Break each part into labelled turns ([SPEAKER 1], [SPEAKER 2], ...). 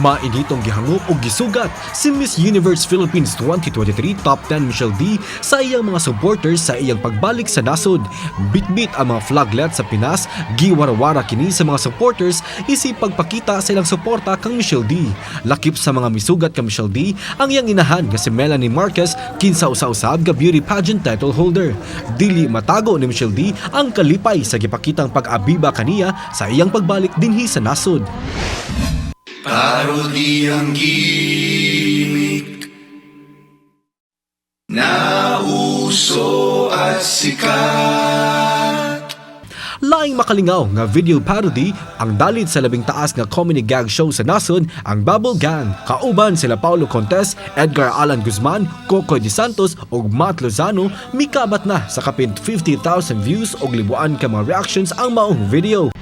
[SPEAKER 1] Mainitong gihangop og gisugat si Miss Universe Philippines 2023 Top 10 Michelle Dee sa iyang mga supporters sa iyang pagbalik sa nasod. Bitbit ang mga flaglet sa Pinas, giwarawara kini sa mga supporters isip pagpakita sa ilang suporta kang Michelle Dee. Lakip sa mga misugat kang Michelle Dee ang iyang inahan nga si Melanie Marquez, kinsa usa-usab ga beauty pageant title holder. Dili matago ni Michelle Dee ang kalipay sa gipakitang pag-abiba kaniya sa iyang pagbalik dinhi sa nasod.
[SPEAKER 2] Parodyang gimmick na uso at sikat.
[SPEAKER 1] Laing makalingaw nga video parody ang dalit sa labing taas nga comedy gag show sa nasod, ang Bubble Gang. Kauban sila Paulo Contes, Edgar Allan Guzman, Kokoy De Santos ug Matt Lozano, mikabat na sa kapin 50,000 views ug libuan ka mga reactions ang maong video.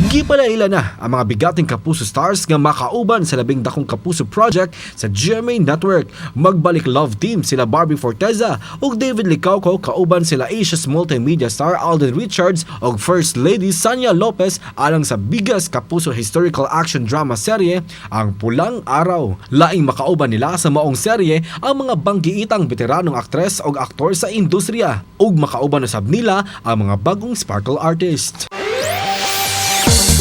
[SPEAKER 1] Gipalaila na ang mga bigating Kapuso stars nga makauban sa labing dakong Kapuso project sa GMA Network. Magbalik love team sila Barbie Forteza ug David Licauco kauban sila Asia's multimedia star Alden Richards ug First Lady Sanya Lopez alang sa biggest Kapuso historical action drama serye, ang Pulang Araw. Laing makauban nila sa maong serye ang mga banggiitang veteranong aktres ug aktor sa industriya ug makauban usab nila ang mga bagong sparkle artist.